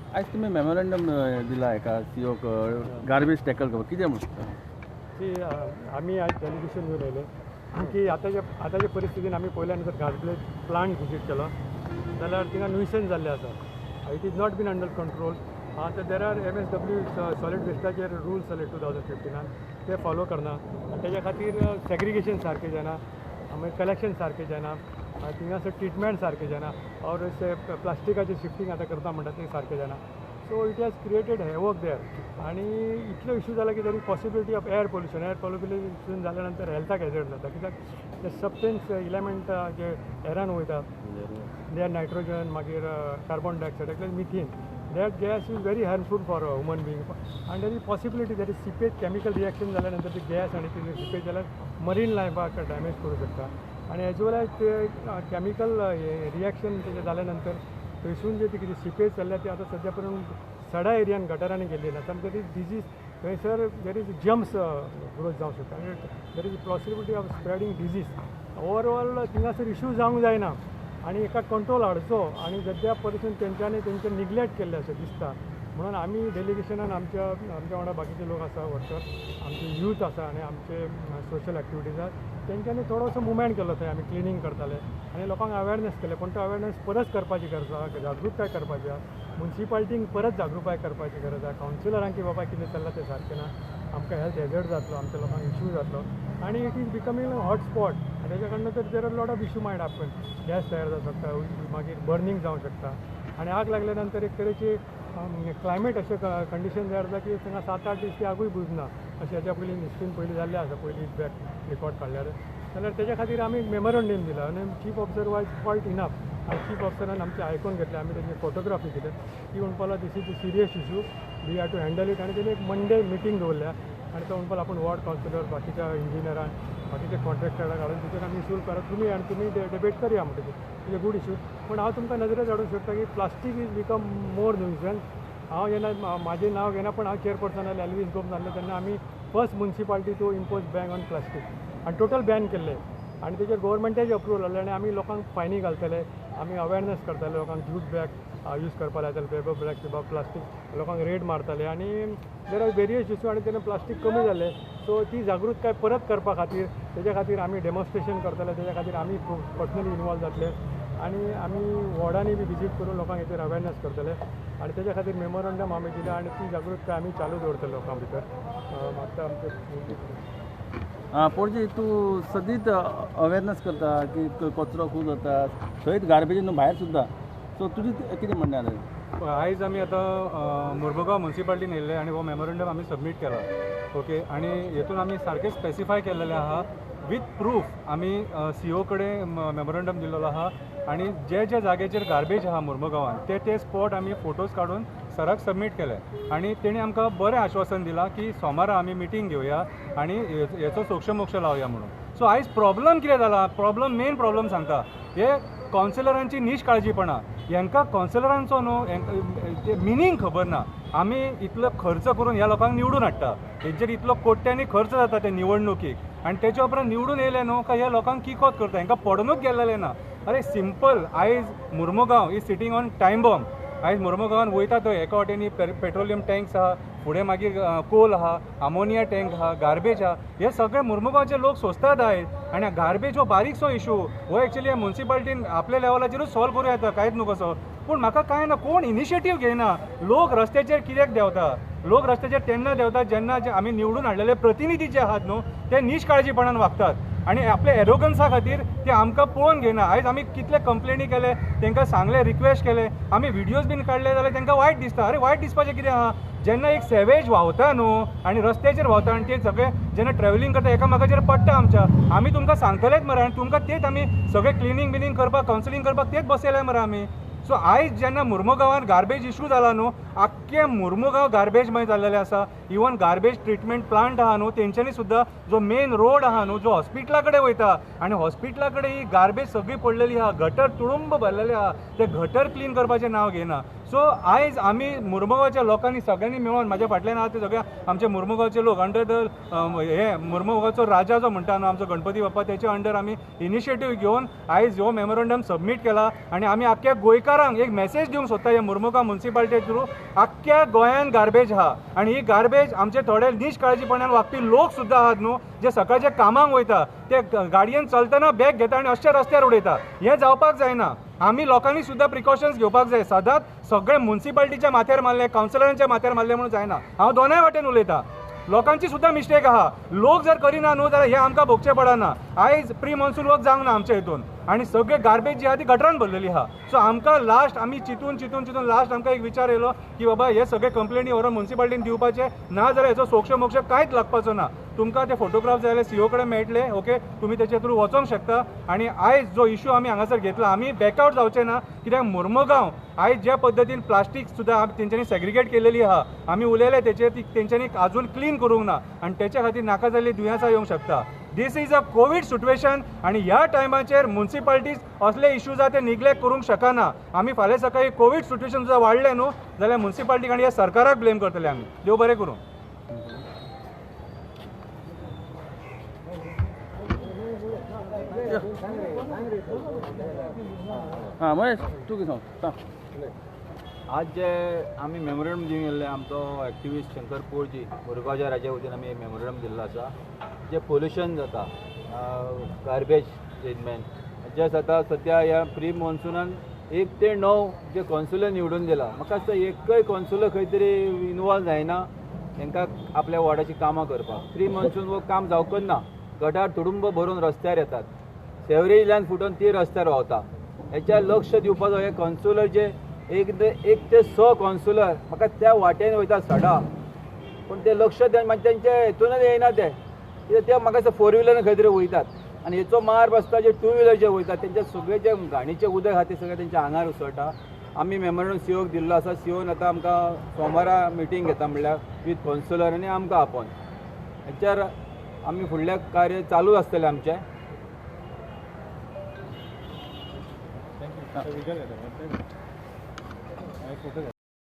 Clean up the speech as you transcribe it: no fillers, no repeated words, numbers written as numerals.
आयज तुमी मेमोरेंडम दिला एका सीओक गार्बेज टॅकल करपाक, कितें म्हणटा? की आमी आयज डेलिगेशन घेवन येयले की आतांच्या परिस्थितीन आमी पळयल्या नंतर गार्बेज प्लांट विजीट केलो जाल्यार थिंगा नुयसन्स जाल्लें आसा. It is not been under control. आतां there are MSW solid वेस्टाचेर rules जाले 2015नान, ते फॉलो करना आनी तेज्या खातीर सेग्रिगेशन सारकें जायना, मागीर कलेक्शन सारकें जायना, थिंगासर ट्रिटमेंट सारकें जायना और प्लास्टिकाचें शिफ्टींग आतां करता म्हणटा तें सारकें जायना. So it has created havoc there आनी इतलो इशू जाला की there is possibility of air pollution. Air pollution जाल्या नंतर हेल्थाक हेजर्ड जाता, कित्याक ते सबस्टन्स इलेमेंट जे एरान वयता, they are nitrogen, मागीर carbon dioxide, methane. That gas is very harmful for human being आनी there is possibility there is seepage, chemical reaction जाल्या नंतर ती गॅस आनी ती सिपेज जाल्यार मरीन लायफाक डॅमेज करूं शकता. आनी एज वेल एज ते कॅमिकल रिएक्शन तेजें जाल्या नंतर थंयसून जे ती कितें सिपेज चल्ल्या ती आतां सद्या पर्यंत सडा एरियान गटरांनी गेल्ली ना. सामकें ती डिजीज थंयसर there is germs growth जावंक शकता आनी there is possibility of spreading disease. Overall थिंगासर issue जावंक जायना आनी एका कंट्रोल हाडचो आनी सद्या परिस्थितीन तेंच्यांनी तेंचें निग्लेक्ट केल्लें अशें दिसता. म्हणून आमी डेलिगेशनान आमच्या आमच्या वांगडा बाकीचे लोक आसा, वर्कर आमचे यूथ आसा आनी आमचे सोशल एक्टिविटीज आसा, तेंच्यांनी थोडोसो मुवमेंट केलो. थंय आमी क्लिनींग करताले आनी लोकांक अवेरनेस केलें, पूण तो अवेरनेस परत करपाची गरज आसा, जागृताय करपाची आसा, मुन्सिपाल्टींक परत जागृताय करपाची गरज आसा, कावन्सिलरांक की बाबा कितें चल्लां तें सारकें ना, आमकां हेल्थ हेजर्ड जातलो, आमच्या लोकांक इशू जातलो आनी it is becoming a hot spot. आनी तेज्या कडल्यान तर there are lot of issue might happen. Gas तयार जावंक शकता, मागीर बर्नींग जावंक शकता आनी आग लागल्या नंतर एक तरेची क्लायमेट अशें कंडिशन तयार जाता की थिंगा 7-8 दीस ती आगूय बुजना. अशें हेच्या पयलीं हिस्ट्रीन पयलीं जाल्लें आसा, पयलीं बॅक रिकॉर्ड काडल्यार जाल्यार तेज्या खातीर आमी मेमोरंडम दिला आनी chief officer was quite enough आनी चीफ ऑफिसरान आमचें आयकून घेतलें. आमी तेजी फोटोग्राफी केली, ती म्हणपाक लागलो this is a serious issue, we have to handle it. आनी तेणी एक मंडे मिटींग दवरल्या आनी तो म्हणपाक आपूण वॉर्ड कावन्सिलर, बाकीच्या इंजिनियरान, बाकीच्या कॉन्ट्रॅक्टराक हाडून तितून आमी इशू करत तुमी आनी तुमी डिबेट करया म्हणटा. Is a good issue. पूण हांव तुमकां नजरेत हाडूंक शकता की plastic is become more nuisance. हांव जेन्ना म्हाजें नांव घेना, पूण हांव चेअरपर्सन आसलें, एल्वीस गोम्स आसले तेन्ना आमी first municipality to impose ban on plastic आनी टोटल बॅन केल्लें आनी तेजेर गोवोरमेंटाचें अप्रुवल आसलें आनी आमी लोकांक फायनी घालतले, आमी अवेरनेस करताले, लोकांक ज्यूट बॅग यूज करपाक लायताले, पेपर बॅग किंवा प्लास्टीक लोकांक रेट मारताले आनी there are various issue आनी तेन्ना प्लास्टीक कमी जालें. सो ती जागृताय परत करपा खातीर तेज्या खातीर आमी डेमॉन्स्ट्रेशन करतले, तेज्या खातीर आमी पर्सनली इनवॉल्व जातले आनी आमी वॉर्डांनी बी विजीट करून लोकांक हेचेर अवेरनेस करतले आनी तेज्या खातीर मेमोरंडम आमी दिला आनी ती जागृताय आमी चालू दवरतले लोकां भितर. आतां आमचे आं, पणजे तूं सदींच अवेरनेस करता की कचरो खूब जाता, थंयच गार्बेज न्हू भायर सुद्दां. सो तुजें कितें म्हणणें आसा? आयज आमी आतां मुर्मुगांव मुन्सिपाल्टीन येयल्ले आनी हो मेमोरंडम आमी सबमीट केला. ओके, आनी हेतून आमी सारकें स्पेसिफाय केल्लेलें आहा विथ प्रूफ. आमी सी ओ कडेन मेमोरंडम दिल्लो आहा आनी जे जे जाग्याचेर गार्बेज आहा मुर्मुगांवान ते ते स्पॉट आमी फोटोज काडून सराक सबमीट केले आनी तेणी आमकां बरें आश्वासन दिलां की सोमारा आमी मिटींग घेवया आनी हेचो सोक्षमोक्ष लावया म्हणून. सो आयज प्रॉब्लम कितें जाला, प्रॉब्लम मेन प्रॉब्लम सांगता, हे कावन्सिलरांची निश्काळजीपणां. हेंकां कावन्सिलरांचो न्हू ते मिनींग खबर ना. आमी इतलो खर्च करून ह्या लोकांक निवडून हाडटा, हेंचेर इतलो कोट्यांनी खर्च जाता ते निवडणुकीक आनी तेच्या उपरांत निवडून येयले न्हू काय ह्या लोकांक किकोत करता, हेंकां पडोनूच गेल्लेलें ना. अरे सिंपल, आयज Mormugao is sitting on time bomb. आयज मुर्मुगांवान वयता थंय एका वाटेनी पेट्रोलियम टँक्स आहा, फुडें मागीर कोल आहा, आमोनिया टँक आहा, गार्बेज आहा. हे सगळे मुर्मुगांवचे लोक सोंसतात आयज. आनी गार्बेज हो बारीकसो इशू, हो एक्चुली मुन्सिपाल्टीन आपल्या लेवलाचेरूच सॉल्व करूं येता, कांयच न्हू कसो. पूण म्हाका कांय ना, कोण इनिशिएटीव घेयना. लोक रस्त्याचेर कित्याक देंवता? लोक रस्त्याचेर तेन्ना देंवतात जेन्ना जे आमी निवडून हाडलेले प्रतिनिधी जे आहात न्हू ते निश्काळजीपणान वागतात आनी आपल्या एरोगन्सा खातीर ते आमकां पळोवन घेयना. आयज आमी कितले कंप्लेनी केले, तांकां सांगलें, रिक्वेस्ट केले, आमी व्हिडियोज बीन काडले जाल्यार तांकां वायट दिसता. अरे वायट दिसपाचें कितें आहा? जेन्ना एक सेवेज व्हांवता न्हू आनी रस्त्याचेर व्हांवता आनी ते सगळे जेन्ना ट्रॅव्हलिंग करता एकामेकाचेर पडटा आमच्या, आमी तुमकां सांगतलेच मरे आनी तुमकां तेच आमी सगळे क्लिनींग बिनींग करपाक, कावन्सिलींग करपाक तेच बसयले मरे आमी. सो आयज जेन्ना मुर्मुगांवान गार्बेज इशू जाला न्हू, आख्खे मुर्मुगांव गार्बेजमय जाल्लेलें आसा. इवन गार्बेज ट्रिटमेंट प्लांट आहा न्हू, तेंच्यांनी सुद्दां जो मेन रोड आहा न्हू, जो हॉस्पिटला कडेन वयता आनी हॉस्पिटला कडेन ही गार्बेज सगळी पडलेली आहा, गटर तुडुंब भरलेले आहा, ते गटर क्लीन करपाचें नांव घेयना. सो आयज आमी मुर्मुगांवच्या लोकांनी सगळ्यांनी मेळोन म्हाज्या फाटल्यान आहा ते सगळे आमचे मुर्मुगांवचे लोक अंडर the हे मुर्मुगांवचो राजा जो म्हणटा न्हू आमचो गणपती बाप्पा, तेच्या अंडर आमी इनिशिएटीव घेवन आयज हो मेमोरंडम सबमीट केला. आनी आमी आख्ख्या गोंयकारांक एक मॅसेज दिवंक सोदता ह्या मुर्मुगांव मुन्सिपालिटी थ्रू, आख्ख्या गोंयान गार्बेज आहा आनी ही गार्बेज आमचे थोडे निश्काळजीपणान वागपी लोक सुद्दां आहात न्हू, जे सकाळचे कामाक वयता ते गाडयेन चलतना बॅग घेता आनी अशे रस्त्यार उडयता. हें जावपाक जायना. आमी लोकांनी सुद्दां प्रिकॉशन्स घेवपाक जाय. सदांच सगळे मुन्सिपालिटीच्या माथ्यार मारले, कावन्सिलरांच्या माथ्यार मारले म्हणून जायना. हांव दोनाय वाटेन उलयता, लोकांची सुद्दां मिस्टेक आहा. लोक जर करिना न्हू जाल्यार हें आमकां भोगचें पडना. आयज प्री मॉन्सून वर्क जावंक ना आमच्या हितून आनी सगळे गार्बेज जी आहा ती गटरान भरलेली आहा. सो आमकां लास्ट आमी चिंतून चिंतून चिंतून लास्ट आमकां एक विचार येयलो की बाबा हे सगळे कंप्लेनी व्हरोन मुन्सिपालिटीन दिवपाचे ना जाल्यार हेचो सोक्ष मोक्ष कांयच लागपाचो ना. तुमकां ते फोटोग्राफ जाय जाल्यार सीओ कडेन मेळटले, ओके, तुमी तेचे थ्रू वचोंक शकता. आनी आयज जो इशू आमी हांगासर घेतला आमी बॅकआवट जावचे ना, कित्याक मुर्मुगांव आयज ज्या पद्दतीन प्लास्टीक सुद्दां तेंच्यांनी सेग्रिगेट केलेली आहा, आमी उलयले तेचेर, ती तेंच्यांनी आजून क्लीन करूंक ना आनी तेच्या खातीर नाका जाल्ली दुयेंसां येवंक शकता. This is a covid situation आनी ह्या टायमाचेर मुन्सिपालिटीज असले इश्यूज आहा ते निग्लेक्ट करूंक शकना. आमी फाल्यां सकाळी कोवीड सिट्युएशन सुद्दां वाडलें न्हू जाल्यार मुन्सिपालिटीक आनी ह्या सरकाराक ब्लेम करतले आमी. देव बरें करूं. हां महेश, तूं कितें सांग? आज जे आमी मेमोरंडम दिवंक येयल्ले, आमचो एक्टिविस्ट शंकर पोळजी मुरगांवच्या राज्या वतीन आमी मेमोरंडम दिल्लो आसा. जे पोल्युशन जाता, गार्बेज ट्रिटमेंट जे जाता सद्या ह्या प्री मॉन्सुनान 1 ते 9 जे कॉन्सुलर निवडून दिला, म्हाका दिसता एकय कॉन्सुलर खंय तरी इनवॉल्व जायना तांकां आपल्या वॉर्डाची कामां करपाक. प्री मॉन्सून हो काम जावंकच ना. गटार तुडुंब भरून रस्त्यार येतात, सेवरेज लायन फुटून ती रस्त्यार व्हांवता. हेच्यार लक्ष दिवपाचो हे कॉन्सुलर जे 1 ते 6 कॉन्सुलर म्हाका त्या वाटेन वयता सडा, पूण ते लक्ष मागीर तेंच्या हितूनच येयना ते, कित्याक ते म्हाका दिसता 4 व्हिलरान खंय तरी वयतात आनी हेचो मार बसता जे 2 व्हिलर जे वयतात तेंच्या सगळे जे घाणीचें उदक आहा तें सगळें तेंच्या आंगार उसळटा. आमी मेमोरंडम सीओक दिल्लो आसा. सीओन आतां आमकां सोमारा मिटींग घेता म्हणल्यार वीथ कॉन्सुलर आनी आमकां आपोवन हेच्यार आमी फुडलें कार्य चालू आसतलें आमचें. Thank you.